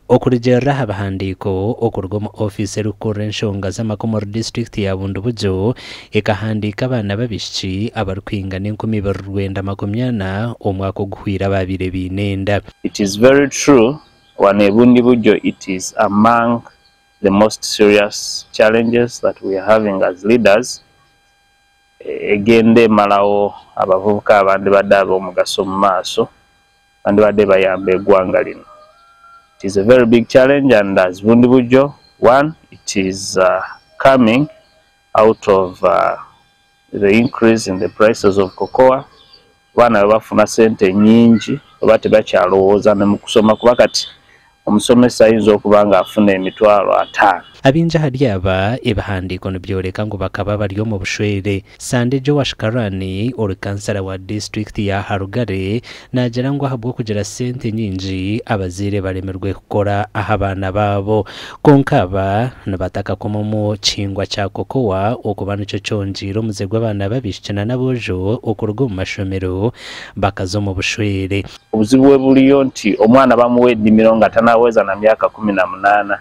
Okurugiirira aha bihandiiko okuruga omu ofiisi erikukurira enshonga z'amaka omuri disiturikiti ya Bundibugyo ekahandiika abaana b'abaishiki abarikwingana 2940 omwaka oguhweire abaabaire baine enda. It is very true wano e Bundibugyo it is among the most serious challenges that we are having as leaders egenda emalawo abavubuka abandibadde ab'omugaso mu maaso bandibadde bayamba eggwanga lino. It is a very big challenge and as Bundibugyo, one, it is coming out of the increase in the prices of cocoa. Abaana bwe bafuna ssente nnyingi oba tebakyalowooza ne mu kusoma kuba kati omusomesa ayinza okuba ng'afuna 500,000. Abaingi ahari aba, ebihandiiko nibyoreka ngu bakaba bari omu bushwere. Sande Joash Karani, ori kansara wa disiturikiti ya Harugare naagira ngu ahabw'okugira sente nyingi, abazaire baremirwe kukora aha baana baabo. Kwonka aba nibataka kuma omu kihingwa kya cocoa okuba nikyo kyongyeire omuze gw'abaana b'abaishiki na n'aboojo okuruga omu mashomero bakaza omu bushwere. Obuzibu we buriyo nti omwana bamuwa ennimiro nga tanaweza na myaka 18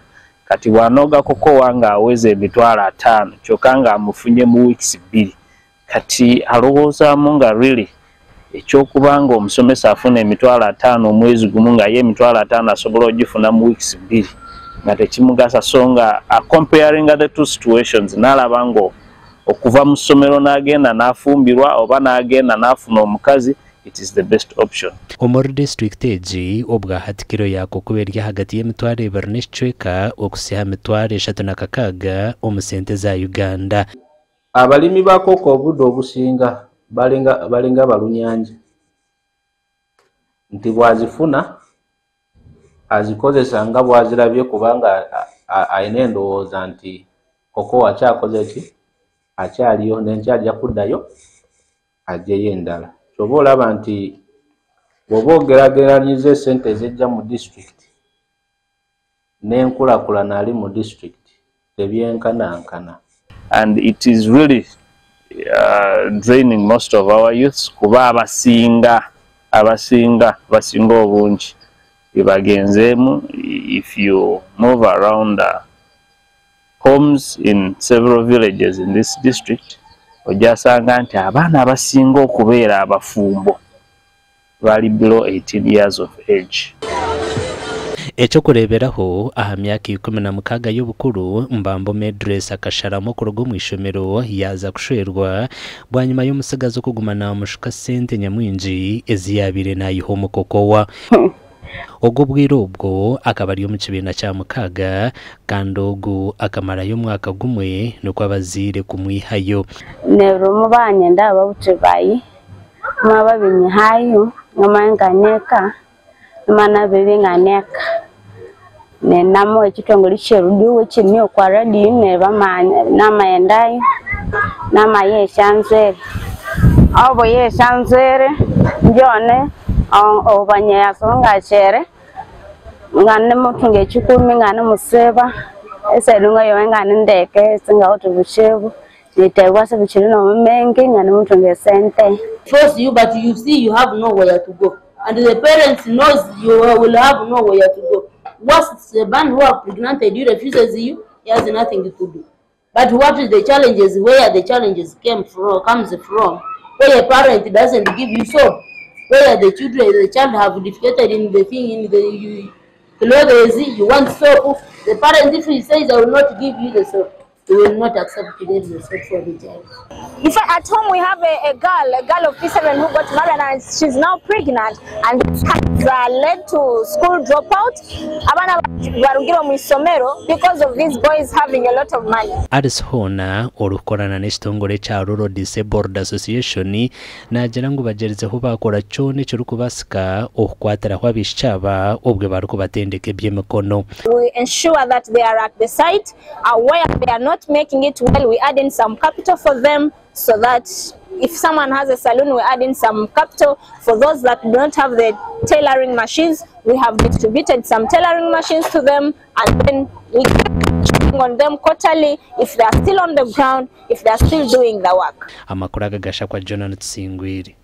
kati bw'anooga cocoa ng'aweza 500,000 kyokka ng'amufunye mu weeks 2 kati alowoozaamu nga really ekyokuba nga omusomesa afuna 500,000 omwezi gumu nga ye 500,000 asobola ogifuna mu weeks 2 nga tekimugasa, so nga acomparinga the two situations n'alaba nga okuva mu ssomero n'agenda n'afumbirwa oba n'agenda n'afuna omukazi it is the best option. Omuri disiturikiti egi obwahati kiro ya cocoa eri ahagati y'emitwaro 2.5 okuhitsya aha 360,000 omu sente za Uganda. Abalimi ba cocoa obudde obusinga balinga balunyanja nti bw'azifuna azikozesa nga bw'azirabye kubanga alina endowooza nti cocoa akyakoze ki, akyaliyo n'enkya ajja kuddayo aggyeyo endala. Ky'oba olaba nti bw'oba ogeraageranyiza essente ezijja mu disitulikiti n'enkulaakulana ali mu disitulikiti tebyenkanankana. And it is really draining most of our youths kuba abasinga obungi bebagenzeemu. If you move around homes in several villages in this district, ojasanga nti abaana abasinga okubeera abafumbo bali below 18 years of age. Ekyokureeberaho, aha myaka 16 y'obukuru, Mbambo Medress akasharamu okuruga omu ishomero yaaza kushwerwa bwanyima y'omutsigazi okuguma naamushuka sente nyamwingi ezi yaabaire naayiha omu cocoa. Ogwo obwire obwo akaba ari omu kibiina kya mukaaga kandi ogu akamarayo omwaka gumwe nikwo abazaire kumwihayo. Neryo mubanyenda babuthi bayi mababinyihayo ngamanganeka mana binganeka nenamo ekitongole kyerudiwo ekiri okwa radio nebamanya namayendayo namayeshanzere abo yeshanzere ndyone obanyeyasongachere ngane muthunga 10 ngane museba eselunga yowe ngane ndeke singawuthi bushebu nitebwa sebuchiri nomumenge ngane muthunga esente. Force you, but you see you have nowhere to go, and the parents knows you will have nowhere to go. Once the man who have pregnanted you refuses you, he has nothing to do. But what is the challenges, where the challenges came from, comes from, where a parent doesn't give you soap, where the children, the child have defecated in the thing, in the clothes, you want soap. The parent, if he says, "I will not give you the soap," he will not accept to get the soap for the child. In fact, at home we have a girl of P7 who got married and she's now pregnant, and this has led to school dropout. Abaana barugire mu isomero because of these boys having a lot of money. Alice Hona, orikukorana n'ekitongore kya Rural Disabled Association, naagira ngu bagyerizeho bakora kyona ekirikubaasika okukwatiraho abaishiki aba obwe barikubatendeka eby'emikono. We ensure that they are at the site. Where they are not making it well, we add in some capital for them so that if someone has a saloon, we add in some capital. For those that don't have the tailoring machines, we have distributed some tailoring machines to them, and then we keep checking on them quarterly if they are still on the ground, if they are still doing the work. Amakuru aga gashakwa Jonathan Tusingwire.